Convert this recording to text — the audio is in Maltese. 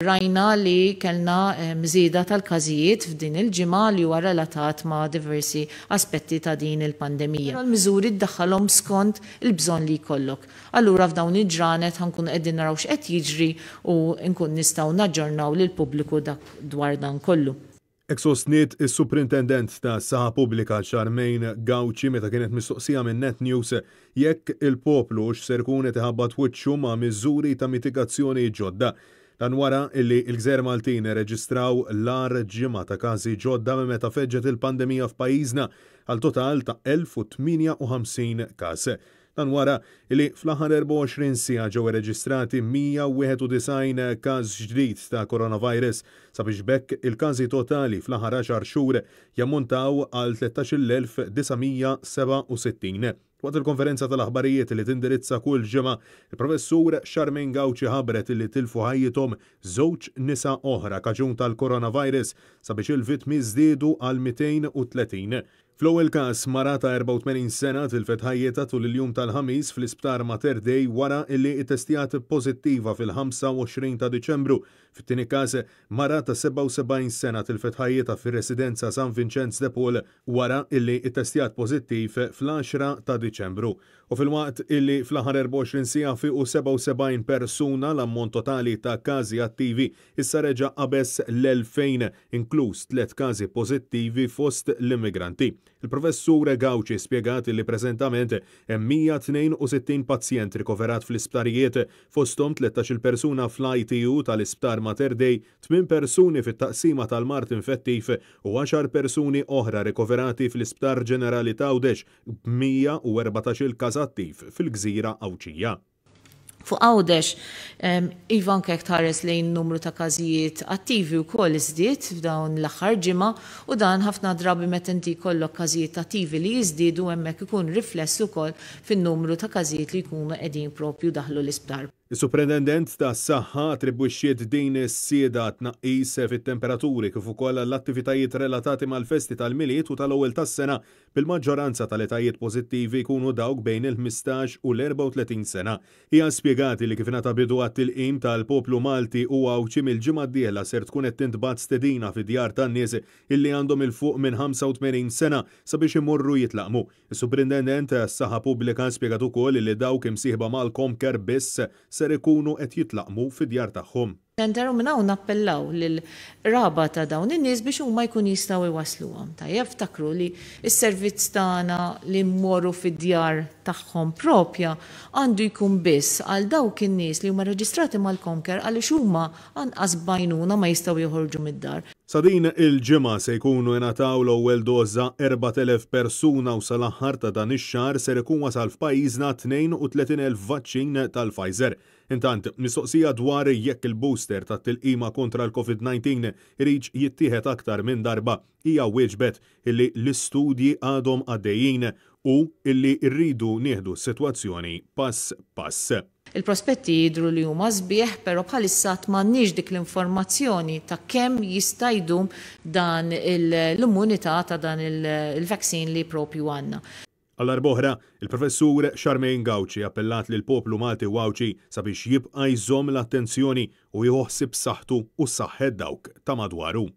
Rajna li kellna żieda tal-każijiet f'din il-ġimgħa li huwa relatat ma' diversi aspetti ta' din il-pandemija. Però l-miżuri ddaħħalhom skont il-bżonn li jkollok. Allura f'dawn il-ġranet ħa nkunu qegħdin naraw x'qed jiġri u nkun nistgħu naġġornaw lill-pubbliku dak dwar dan kollu. Hekk sostniet is-Suprintendent tas-Saħħa Pubblika Charmaine Gauci meta kienet mistoqsija minn Net News jekk il-poplu hux ser ikun qed iħabbat wiċċu ma' miżuri ta' mitigazzjoni ġodda. Dan wara illi l-Gżejjer Maltin irreġistraw l-agħar ġimgħa ta' każi ġodda minn meta feġġet il-pandemija f'pajjiżna għal total ta' 1,058 każ. Dan wara li fl-aħħar 24 siegħa ġew irreġistrati 191 każ ġdid ta' coronavirus sabiex b'hekk il-każi totali fl-aħħar għaxar xhur jammontaw għal 13,967. Waqt il-konferenza tal-aħbarijiet li tindirizza kull ġimgħa, il-Professur Charmaine Gauci ħabbret li tilfu ħajjithom żewġ nisa oħra kaġun tal-coronavirus sabiex il-vittmi żdiedu għal 230. Fl-ewwel każ, mara ta' 84 sena tilfet ħajjitha tul il-jum tal-Ħamis fl-Isptar Mater Dei wara li ttestjat pożittiva fil-25 ta' Diċembru. Fit-tieni każ, mara ta' 77 sena tilfet ħajjitha fir-residenza San Vinċenz de Paul wara illi ttestjat pożittiv fl-għaxra ta' Diċembru. U filwaqt illi fl-aħħar 24 siegħa fiequ 77 persuna, l-ammont totali ta' każi attivi issa reġa' qabeż l-2,000, inkluż tliet każi pożittivi fost l-immigranti. Il-Professur Gauci spjegat illi preżentament hemm 162 pazjent rikoverat fl-isptarijiet, fosthom 13-il persuna fl-ITU tal-Isptar Mater Dei, tmien persuni fit-taqsima tal-mard infettiv u għaxar persuni oħra rikoverati fl-Isptar Ġenerali t'Għawdex b'114-il każ attiv fil-gżira Għawdxija. Fuq Għawdex, iva anke jekk tħares lejn numru ta' każijiet attivi wkoll żdied f'dawn l-aħħar ġimgħa u dan ħafna drabi meta inti jkollok każijiet attivi li jiżdiedu hemmhekk ikun rifless ukoll fin-numru ta' każijiet li jkunu qegħdin propju daħlu l-isptar. Is-Suprintendent tas-Saħħa attribwixxiet din is-sjieda għat-tnaqqis fit-temperaturi kif ukoll għall-attivitajiet relatati mal-festi tal-Milied u tal-Ewwel tas-Sena bil-maġġoranza tal-etajiet pożittivi jkunu dawk bejn il-15 u l-34 sena. Hija spjegat li kif ingħata bidu għat-tilqim tal-poplu Malti u Għawdxi mill-ġimgħa d-dieħla ser tkun qed tintbagħat stedina fid-djar tan-nies illi għandhom 'il fuq minn 85 sena sabiex imorru jitlaqqmu. Is-Suprintendent tas-Saħħa Pubblika spjegat ukoll li dawk imsieħba mal-Comcare biss ser ikunu qed jitlaqqmu fid-djar tagħhom. Center u minn hawn nappellaw lill-qraba ta' dawn in-nies biex huma jkun jistgħu jwassluhom. Tajjeb, ftakru li s-servizz tagħna li mmorru fid-djar tagħhom propja għandu jkun biss għal dawk in-nies li huma reġistrati mal-Comcare għaliex huma anqas b'għajnuna ma jistgħu joħorġu mid-dar. Sa din il-ġimgħa se jkunu ingħataw l-ewwel doża 4,000 persuna u sal-aħħar ta' dan ix-xahar ser ikun wasal f'pajjiżna 32,000 vaċċin tal-Pfizer. Intant, mistoqsija dwar jekk il-booster tat-tilqima kontra l-Covid-19 iridx jittieħed aktar minn darba, hija wieġbet illi l-istudji għadhom għaddejjin u illi rridu nieħdu s-sitwazzjoni pass pass. Il-prospetti jidhru li huma sbieħ, però bħalissa għad m'għandniex dik l-informazzjoni ta' kemm jista' jdum dan l-immunità ta' dan il-vaccine li propju għandna. Għal darb'oħra, il-Professur Charmaine Gauci appellat lill-poplu Malti u Għawdxi sabiex jibqa' jżomm l-attenzjoni u jieħu ħsieb saħħtu u saħħet dawk ta' madwaru.